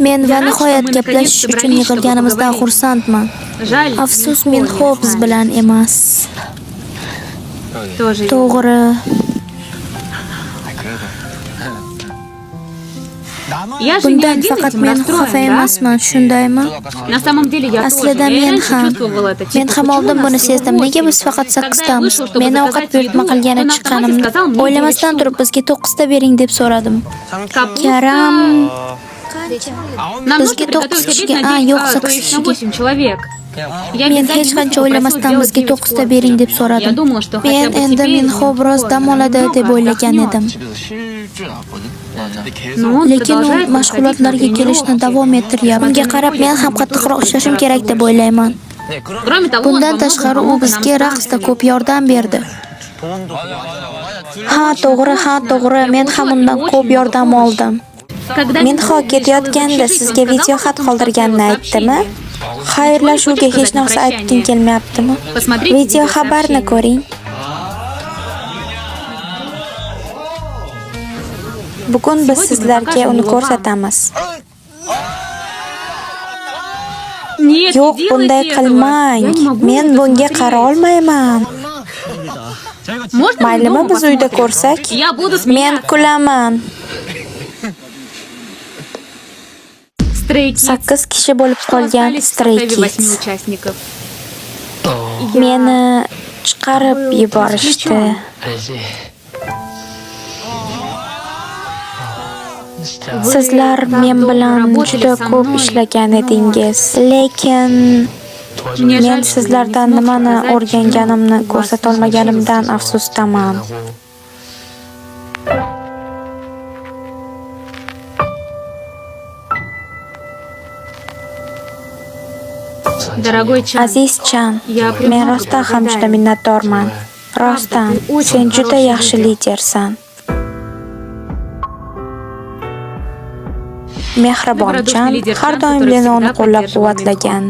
Men va nihoyat gaplashish uchun yig'ilganimizdan xursandman. Afsus, Minxo biz bilan emas. To'g'ri. Bundan faqat men xafa emasman, shundaymi? Aslida men ham. Men ham oldin buni sezdim. Nega biz faqat 8 tamiz? Meni ovqat buyurtma qilgani chiqqanimda o'ylamasdan turib bizga 9 ta bering deb so'radim. Karam bizga 9 kishiga, yo'q 8 kishiga. Men hech qancha o'ylamasdan bizga 9 ta bering deb so'radim. Men endi Minxo biroz dam oladi deb o'ylagan edim. Lekin u mashg'ulotlarga kelishni davom ettiryapti. Unga qarab men ham qattiqroq ishlashim kerak deb o'ylayman. Bundan tashqari u bizga raqsda ko'p yordam berdi. Ha, to'g'ri, ha, to'g'ri. Men ham undan ko'p yordam oldim. Minxo ketayotganda sizga video xat qoldirganini aytdimi? Xayrlashuvga hech narsa aytging kelmayaptimi? Video xabarni ko'ring. Bugun biz sizlarga uni ko'rsatamiz. Yo'q, bunday qilmang. Men bunga qara olmayman. Maylimi biz uyda ko'rsak? Men kulaman. 8 kishi bo'lib qolgan Stray Kids. Meni chiqarib yuborishdi. Sizlar men bilan juda ko'p ishlagan edingiz, lekin men sizlardan nimani o'rganganimni ko'rsatolmaganimdan afsusdaman. Aziz Chan, men rostdan ham juda minnatdorman. Rostdan, sen juda yaxshi lidersan. Mehribon Chan har doim Lenoni qo'llab-quvvatlagan.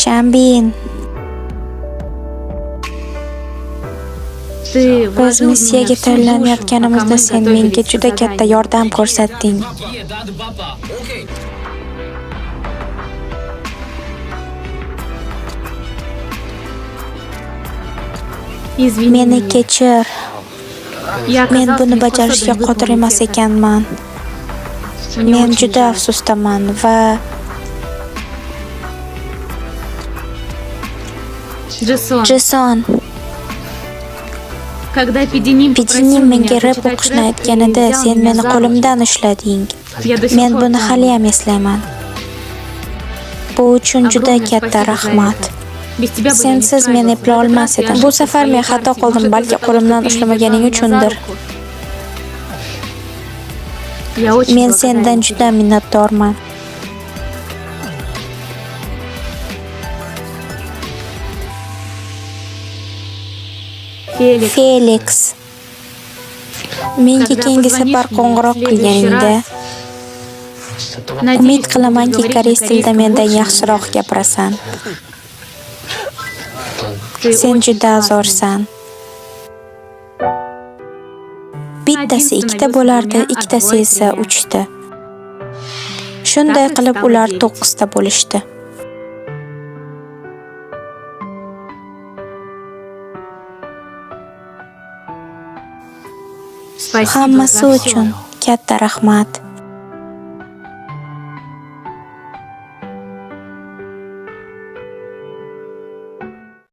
Chanbin, biz missiyaga tayyorlanayotganimizda sen menga juda katta yordam ko'rsatding. Meni kechir. Men buni bajarishga qodir emas ekanman. Men juda afsusdaman va Jason, Pidinim menga rep o'qishni aytganida sen meni qo'limdan ushlading. Men buni haliyam eslayman. Bu uchun juda katta rahmat. Sensiz men eplay olmas edim. Bu safar men xato qildim, balki qo'limdan ushlamaganing uchundir. Men sendan juda minnatdorman. Felix, menga keyingi safar qo'ng'iroq qilganingda umid qilamanki, koreys tilida mendan yaxshiroq gapirasan. Sen juda zo'rsan. Bittasi ikkita bo'lardi, ikkitasi esa uchta. Shunday qilib ular 9 ta bo'lishdi. Hammasi uchun katta rahmat.